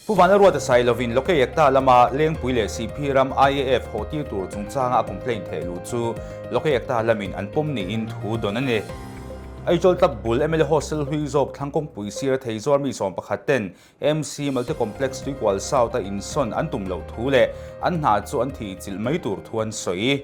Pu Vanlalruata Sailovin Lokei Ekta lama Lengpui leh Sihphir ram IAF hawhtir tur chungchanga a complaint theh luh chu Lokei Ekta lamin an pawm niin thu dawn a ni. Aizawl Club bul mla Hostel hlui zawk thlang kawngpui sir thei zuar mi 11 ten MC Multi Complex Tuikual South-a insawn an tum loh thu leh an hna chu an thih chilh mai tur thu an sawi.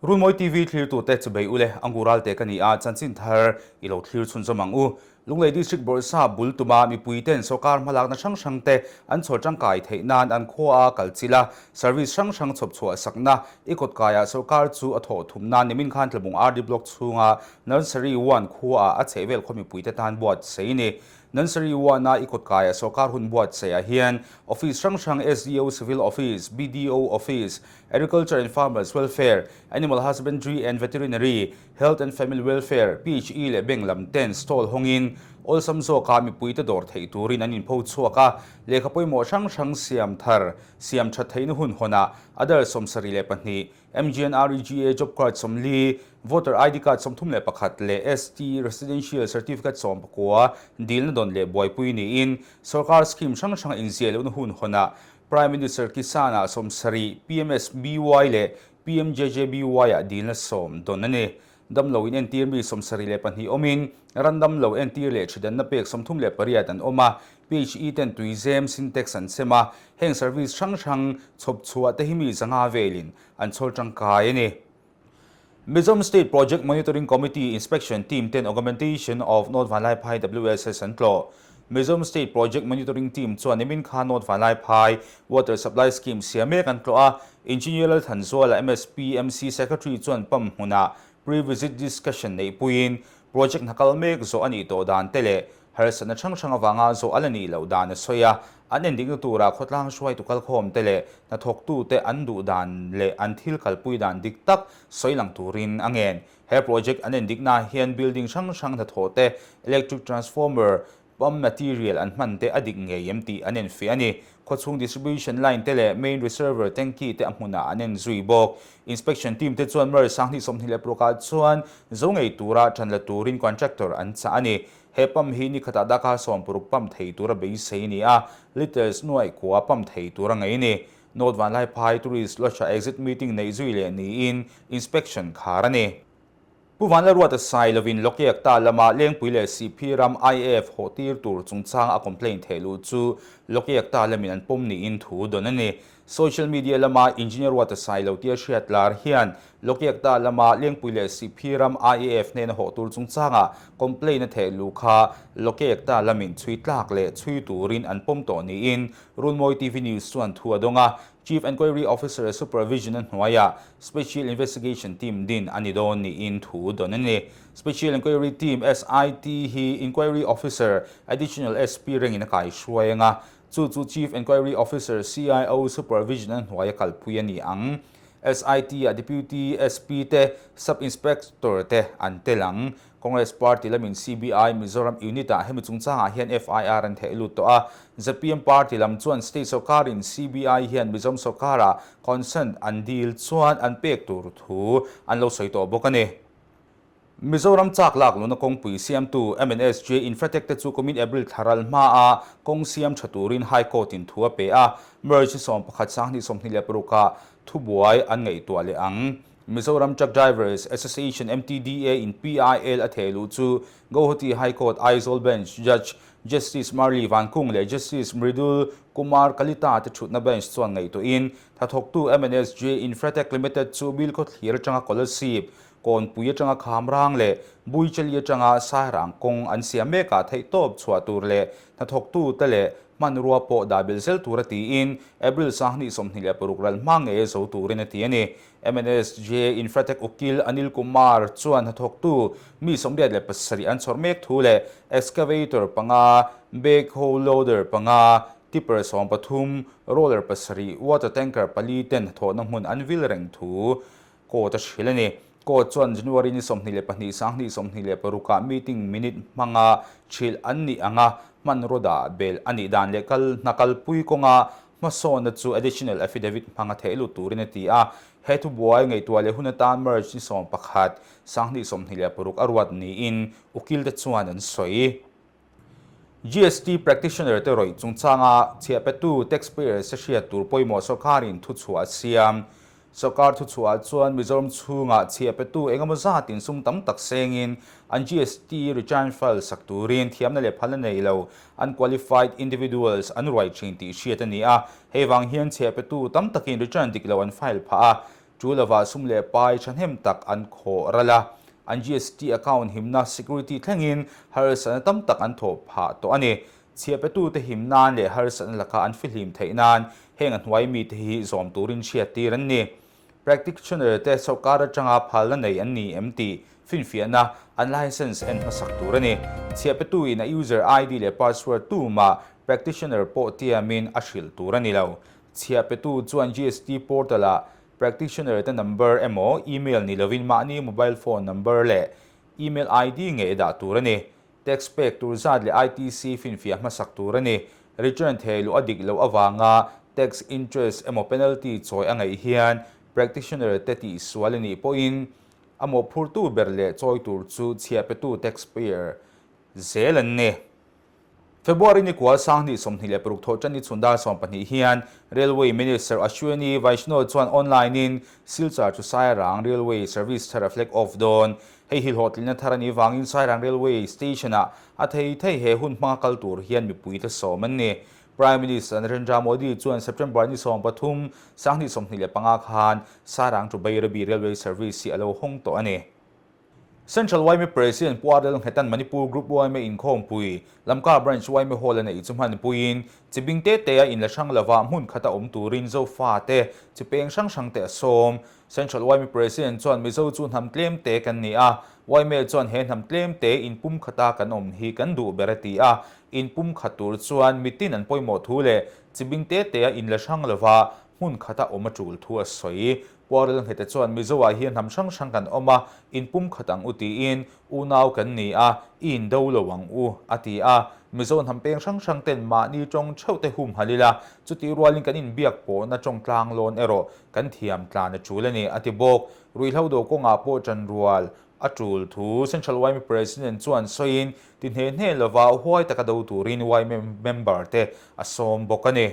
Runmawi TV thlirtute chu bei ule a ngural te ka ni a, chanchin thar i lo thlir chhunzawm ang u. Lunglei District Bawrhsa bul tuma mipuiten sawrkar hmalakna hrang hrangte an chhawr tangkai theih nan an khua a kal chilh a, service hrang hrang chhawp chhuah sakna i kawtkaiah sawrkar chu a thawh thum nan nimin khan Tlabung RD Block chhunga Nursery One khuaah a chhehvel khaw mipuite tan buatsaih a ni. Nursery One-a i kawtkaiah sawrkar hun buatsaihah hian office hrang hrang SDO Civil Office, BDO Office, Agriculture and Farmers Welfare, Animal Husbandry and Veterinary, Health and Family Welfare, PHE leh bank lam ten stall hawngin awlsam zawka mipuite dawr theih turin an inpho chhuak a, lehkha pawimawh hrang hrang siam thar, siam that theihna hun hawnah Aadhaar 72, MGNREGA Job Card 40, Voter ID Card 31 leh ST Residential Certificate 19 dilna dawn leh buaipui niin sawrkar scheme hrang hrang inziah lohna hun hawnah Prime Minister Kisan-ah 70, PMSBY leh PMJJBY-ah dilna 10 dawn a ni. Damlo inentir mi 72 awmin, ran damlo entir leh thidanna pek 38 an awm a, PHE ten tuizem Sintex an sem a, heng service hrang hrang chhawp chhuah te hi mi 500 velin an chhawr tangkai a ni. Mizoram State Project Monitoring Committee Inspection Team ten Augmentation of North Vanlaiphai WSS an tlawh. Mizoram State Project Monitoring Team chuan nimin khan North Vanlaiphai Water Supply Scheme siam mek an tlawh a, Engineer Lalthanzuala MSPMC Secretary chuan pump hmunah pre-visit discussion neihpuiin project hna kal mek zawh a nih tawh dan te leh Harsatna hrang hrang avanga zawh a la nih loh dan a sawi a, an endikna tura khawtlang hruaitu kalkhawm te leh hnathawktute an duh dan leh an thil kalpui dan dik tak sawi lang turin a ngen. He project an endiknaah hian building hrang hrang hnathawh te, electric transformer, pump material an hman te a dik ngei em tih an enfiah a ni. Khawchhung distribution line te leh main reservoir tanky te a hmunah an en zui bawk. Inspection team te chuan March 2026 ah chuan zo ngei tura tan la turin contractor an chah a ni. He pump hi nikhatah dakar 60 pump thei tura beisei a ni a, litres nuaih kua pump thei tura ngaih a ni. North Vanlaiphai Tourist Lodge-ah exit meeting neih zui leh niin inspection khar a ni. Pu Vanlalruata sai lovin Lokiak ta lama Lengpui leh Sihphir ram IAF hawhtir tur chungchang a complaint theih luh chu Lokiak ta lamin an pawm niin thu dawn a ni. Social media lama Engineer Ruata Sailo tia hriat lar hian Lokiakta lama Lengpui leh Sihphir ram IAF hnena hawh tur chungchanga complaint a theh luh kha Lokiakta lamin chhui tlak leh chhui turin an pawm tawh niin Runmawi TV News chuan thu a dawng a. Chief Enquiry Officer supervision a hnuaiah Special Investigation Team din a ni dawn niin thu dawn a ni. Special Enquiry Team, SIT, hi Enquiry Officer, Additional SP rengin a kaihruai ang a. Chu chu Chief Enquiry Officer, CIO, supervision a hnuaia kalpui a ni ang. SIT-ah Deputy SP te, Sub Inspector te an tel ang. Congress Party lamin CBI Mizoram Unit-ah hemi chungchangah hian FIR an theh lut tawh a. Zpm Party lam chuan State sawrkarin CBI hian Mizoram sawrkarah consent an dil chuan an pek tur thu an lo sawi tawh bawk a ni. Mizoram chak lak luna kawngpui siamtu MNSJ Infratech te chu kumin April thla ral hmaa kawng siam tha turin High Court in thu a pe a, March 11 2026 ah thubuai an ngaihtuah leh ang. Mizoram Truck Drivers Association, MTDA, in PIL a theh luh chu Guwahati High Court Aizawl Bench Judge Justice Marli Vankung leh Justice Mridul Kumar Kalita te thutna bench chuan ngaihtuahin hnathawktu MNSJ Infratech Limited chu Bilkhawthlir atanga Kolasib Kawnpui atanga Khamrang leh Buichali atanga Sairang kawng an siam mekah theihtawp chhuah tur leh hnathawktute leh hmanrua pawh dah belh zel tura tiin April 2026 ral hma ngei zo turin a ti a ni. MNSJ Infratech Ukil Anil Kumar chuan hnathawktu mi 87 an chhawr mek thu leh excavator panga, backhoe loader panga, tipper 13, roller pasarih, water tanker pali ten hnathawhna hmun an vil reng thu Court a hrilh a ni. Court chuan January ni 22 2026 ah meeting minute hmanga hrilh an nih anga hmanraw dah belh a nih dan leh kal hna kalpui kawnga hmasawnna chu additional affidavit hmanga theh lut turin a ti a. He thubuai ngaihtuah leh hun atan March ni 11 2026 a ruat niin ukil te chuan an sawi. GST practitioner te rawih chungchanga chhiahpetu taxpayers te hriat tur pawimawh sawrkarin thuchhuah a siam. Sawrkar thuchhuahah chuan Mizoram chhungah chhiahpetu engemaw zatin sum tam tak sengin an GST return file sak turin thiamna leh phalna nei lo unqualified individuals an ruai thin tih hriat a ni a. Hei vang hian chhiahpetu tam takin return dik lo an file phah a, chu lovah sum leh pai thahnem tak an khawh ral a. An GST account himna security thlengin harsatna tam tak an thawh phah tawh a ni. Chhiahpetute him nan leh harsatna laka an fihlim theih nan heng a hnuai mite hi zawm turin hriattir an ni. Practitioner te sawrkar atanga phalna nei an ni em tih finfiahna an license en hmasak tur a ni. Chhiahpetu in a user ID leh password tumah practitioner pawh tiamin a hrilh tur a ni lo. Chhiahpetu chuan GST portal ah practitioner te number emaw email ni lovin mahni mobile phone number leh email ID ngei dah tur a ni. Tax pek tur zat leh ITC finfiah hmasak tur a ni. Return thei luh a dik loh avanga tax interest emaw penalty chawi a ngaih hian practitioner te tihsual a nih pawhin a mawhphurtu ber leh chawi tur chu chhiahpetu taxpayer zel an ni. February ni kual 2026 thawh tan ni chhun dar 12 hian Railway Minister Ashwini Vaishnaw chuan online in Silchar chu Sairang Railway Service thar a flag off dawn. Hei hi hlawhtlinna thar a nih vangin Sairang Railway Station-ah a thei thei he hun hmanga kal tur hian mipuite sawm an ni. Prime Minister Narendra Modi chuan September ni 13, 2025 khan Sairang to Bairabi Railway Service hi a lo hawng tawh a ni. Central yma President Pu Arel Nghetan Manipur Group yma inkhawmpui Lamka Branch yma Hall a neih chu hmanpuiin chibing te te a inla hrang lova hmun khata awm turin Zofa te chi peng hrang hrang te a sawm. Central yma President chuan Mizo chu hnam tlem te kan ni a, yma chuan he hnam tlem te inpum khata kan awm hi kan duh ber a ti a, inpum khat tur chuan mitin an pawimawh thu leh chibing te te a inla hrang lova hmun khata awm a tul thu a sawi. Puarel Nghete chuan Mizoah hian hnam hrang hrang kan awm a, inpum khat ang u tiin unau kan ni a, i indo lo ang u, a ti a. Mizo hnam peng hrang hrang ten mahni tawng theuh te humhalh ila, chutih rualin kan inbiak pawhna tawng tlang lawn erawh kan thiam tlan a tul a ni, a ti bawk. Ruihhlo do kawngah pawh ṭanrual a tul thu Central yma President chuan sawiin ti hne hne lova huai taka do turin yma member te a sawm bawk a ni.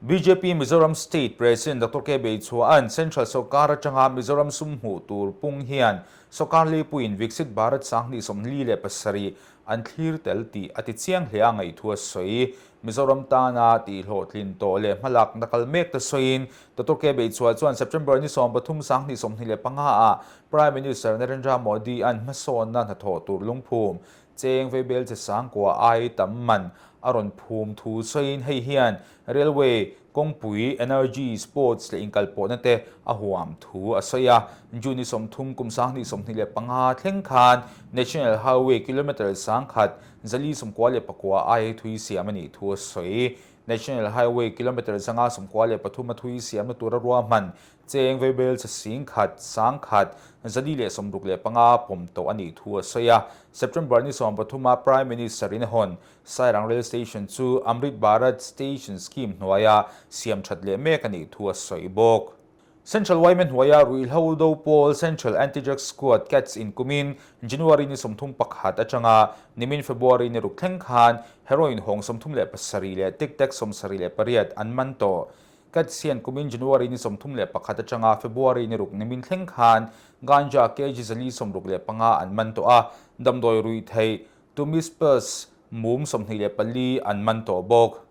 Bjp Mizoram State President Doctor K Beichhua'n Central sawrkar atanga Mizoram sum hmuh tur pung hian sawrkar leipuiin Viksit Bharat 2047 an thlir tel tih a ti chiang hle a ngaih thu a sawi. Mizoram tana tihhlawhtlin tawh leh hmalakna kal mek te sawiin Doctor K Beichhua chuan September ni 13 2025 ah Prime Minister Narendra Modi an hmasawnna hnathawh tur lungphum Cheng veibel che sangkua ai tam man a rawn phum thu sawiin hei hian Railway, kawngpui, Energy, Sports leh inkalpawhna te a huam thu a sawi a. June ni 30 kum 2025 thleng khan National Highway kilometre 1000 499 ai thui siam a nih thu a sawi. National Highway kilometre 593 a thui siamna tura ruahman Cheng veibel che 10,000, 10,000, 465 pawm tawh a nih thu a sawi a. September ni 13 a Prime Minister in a hawn Sairang Rail Station chu Amrit Bharat Station Scheme hnuaia siam that leh mek a nih thu a sawi bawk. Central yma hnuaia ruihhlo do pawl Central Anti-Drug Squad, cats, in kumin January ni 31 atanga nimin February ni ruk thleng khan heroin hawng 37 leh tic tac 78 an man tawh. Cats hian kumin January ni 31 atanga February ni ruk nimin thleng khan ganja kg 465 an man tawh a, damdawi ruih theih Tumispus mum 24 an man tawh bawk.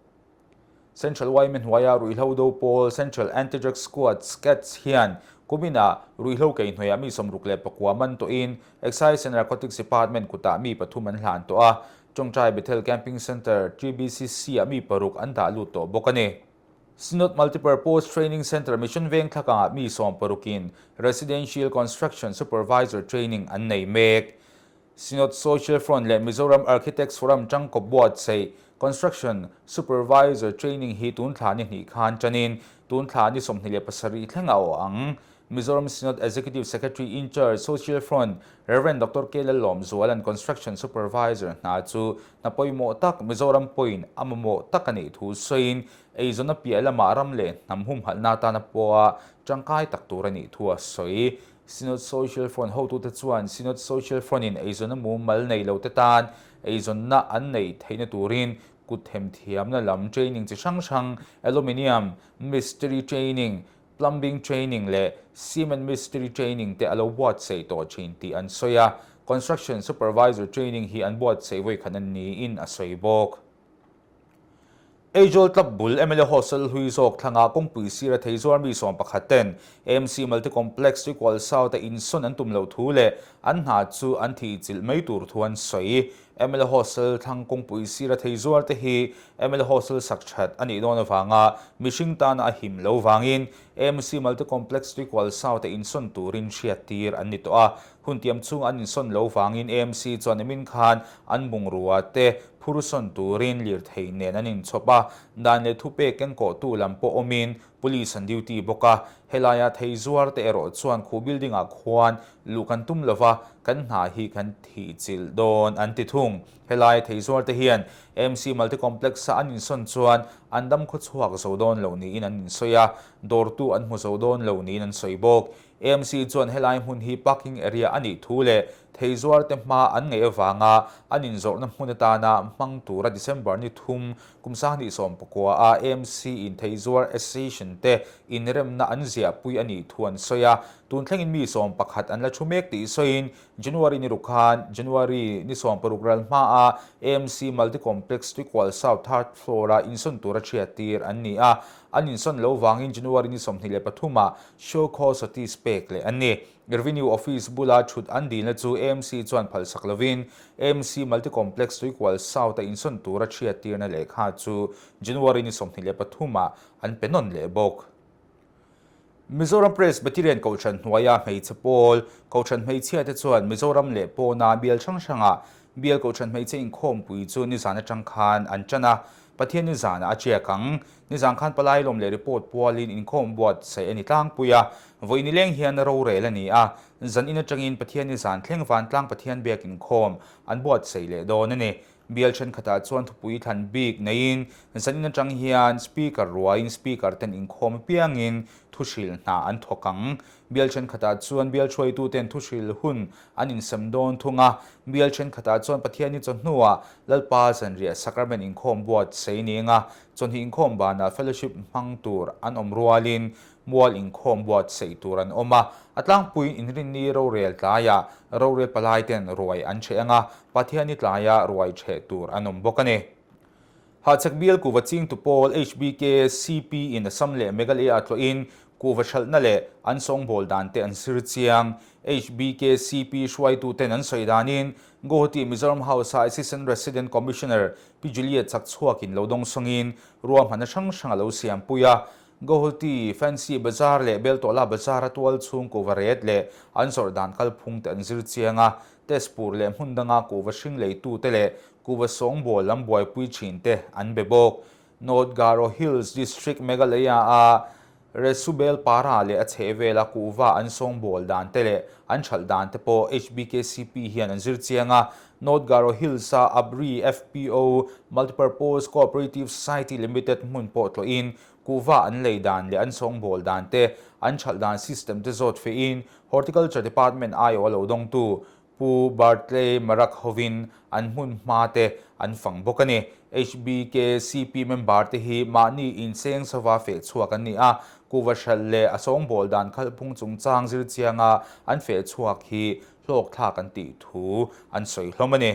Central yma hnuaia ruihhlo do pawl Central Anti-Drug Squad, Cats, hian kuminah ruihhlo keihnuaiah mi 69 man tawhin Excise and Narcotics Department kutah mi pathum an hlan tawh a, Tawngtai Bethel Camping Centre, TBCC, ah mi paruk an dah lut tawh bawk a ni. Synod Multipurpose Training Centre Mission Veng thlakangah mi sawm parukin Residential Construction Supervisor Training an nei mek. Synod Social Front leh Mizoram Architects Forum tangkawp buatsaih Construction Supervisor Training hi tun thla ni hnih khan tanin tun thla ni 27 thleng a awh ang. Mizoram Synod Executive Secretary in Charge Social Front Rev Doctor K Lallawmzuala'n Construction Supervisor hna chu hna pawimawh tak Mizoram pawhin a mamawh tak a nih thu sawiin eizawn a piah lamah ram leh hnam humhalhna atana pawha tangkai tak tur a nih thu a sawi. Synod Social Front hotute chuan Synod Social Front-in eizawnna mumal nei lote tan eizawnna an neih theihna turin kut themthiamna lam training chi hrang hrang, aluminium mistiri training, plumbing training leh cement mistiri training te a lo buatsaih tawh thin tih an sawi a, construction supervisor training hi an buatsaih vawikhat a niin a sawi bawk. Aizawl Club bul mla Hostel hlui zawk thlangah kawngpui sira thei zuar mi 11 ten AMC Multi Complex Tuikual South-a insawn an tum loh thu leh an hna chu an thihchilh mai tur thu an sawi. Mla Hostel thlang kawngpui sira thei zuar te hi mla Hostel sak that a nih dawn avanga mihring tana a him lo vangin AMC Multi Complex Tuikual South-a insawn turin hriattir an ni tawh a. Hun tiam chhung an insawn lo vangin AMC chuan nimin khan an bungrua te Phur sawn turin lirthei nen an inchhawp a, dan leh thupek kengkawhtu lam pawh awmin Police an duty bawk a. Helaia thei zuar te erawh chuan khu building ah khuan luh kan tum lova, kan hna hi kan thihchilh dawn an ti thung. Helaia thei zuar te hian AMC Multi Complex a an insawn chuan an dam khawchhuak zo dawn lo niin an insawi a, dawrtu an hmu zo dawn lo niin an sawi bawk. AMC chuan helai hmun hi parking area a nih thu leh thei zuarte hma an ngaih avanga an inzawrhna hmun atana hmang tura December ni thum kum 2019 a AMC in thei zuar association te inremna an ziahpui a nih thu an sawi a. Tun thlengin mi 11 an la thu mek tih sawiin January ni ruk khan January ni 16 ral hmaa AMC Multi Complex Tuikual South Third Floor a insawn tura thiattir an ni a. An insawn lo vangin January ni 23 ah Show cause notice pek leh an ni. Revenue Office bula thut an dilna chu AMC chuan phalsak lovin AMC Multi Complex Tuikual South a insawn tura thiattirna lehkha chu January ni 23 ah an pe nawn leh bawk. Mizoram Presbyterian Kohhran hnuaia hmeichhe pawl, Kohhran hmeichhia te chuan Mizoram leh pawna bial hrang hrangah bial Kohhran hmeichhe inkhawmpui chu nizan atang khan an tan a, Pathian nizanah a tiak ang. Nizan khan palai lawm leh report pualin inkhawm buatsaih a ni tlangpui a, vawi nileng hian rorel a ni a, zan in atangin Pathian nizan thleng vantlang Pathian biak inkhawm an buatsaih leh dawn a ni. Bial thenkhatah chuan thupui thlan bik neiin zan in atang hian Speaker ruaiin Speaker ten inkhawm apiangin thuhril hna an thawk ang. Bial thenkhatah chuan bial hruaituten thuhril hun an insem dawn thung a, bial thenkhatah chuan Pathianni chawhnuah Lalpa zanriah Sacrament inkhawm buatsaih ni anga chawhnih inkhawm banah fellowship hmang tur an awm rualin mual inkhawm buatsaih tur an awm a, a tlangpuiin inrinni rorel tlaiah rorel palaiten ruai an ṭheh anga Pathianni tlaiah ruai ṭheh tur an awm bawk a ni. Hahchak bial kuhva chingtu pawl HBK CP in Assam leh Meghalaya tlawhin kuhva hralhna leh an sawngbawl dan te an sir chiang. HBK CP hruaituten an sawi danin Guwahati Mizoram House-a Assistant Resident Commissioner Pi Juliet Chakchhuakin lo dawngsawngin ruahmanna hrang hrang a lo siampui a. Guwahati Fancy Bazar leh Beltola Bazar-a tual chhung kuhva ret leh an zawrh dan kalphung te an zir chiang a. Tezpur leh hmun danga kuhva hring leitute leh kuhva sawngbawl lam buaipui thin te an be bawk. North Garo Hills District Meghalaya-a Resubel Para leh a chhehvela kuhva an sawngbawl dan te leh an hralh dan te pawh HBKCP hian an zir chiang a. North Garo Hills-a Abri FPO Multipurpose Cooperative Society Limited hmun pawh tlawhin kuhva an lei dan leh an sawngbawl dan te, an hralh dan system te zawt fehin Horticulture Department aiawh a lo dawngtu Pu Bartley Marak hovin an hmun hma te an fang bawk a ni. HBKCP member te hi mahni inseng sova feh chhuak an ni a, kuhva hralh leh a sawngbawl dan khalhphung chungchang zir chianga an feh chhuak hi hlawkthlak an tih thu an sawi hlawm a ni.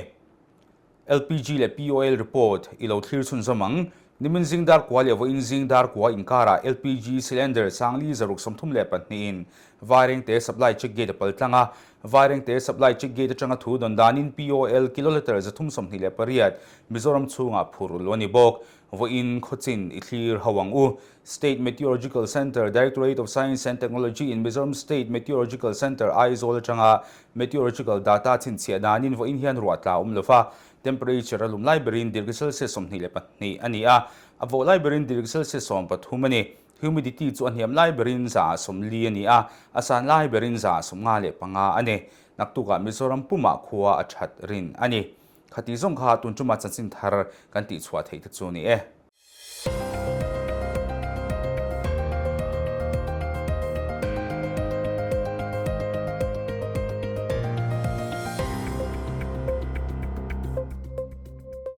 LPG leh POL report i lo thlir chhunzawm ang. Nimin zing dar kua leh vawiin zing dar kua inkarah LPG cylinder 432 in Vairengte Supply Check Gate a pal tlang a. Vairengte Supply Check Gate atanga thu dawn danin POL kilolitre 328 Mizoram chhungah phur lu a ni bawk. Vawiin khawchin i thlir ho ang u. State Meteorological Centre, Directorate of Science and Technology in Mizoram State Meteorological Centre, Aizawl atanga Meteorological data chhinchhiah danin vawiin hian ruah tla awm lova, temperature a lum lai berin degree Celsius 22 a ni a, a vawh lai berin degree Celsius 13 a ni. Humidity chu a hniam lai berin 40% a ni a, a san lai berin 55% a ni. Naktukah Mizoram pumah khua a that rin a ni. Khati zawng kha tun tuma chanchin thar kan tihchhuah theih te chu a ni e.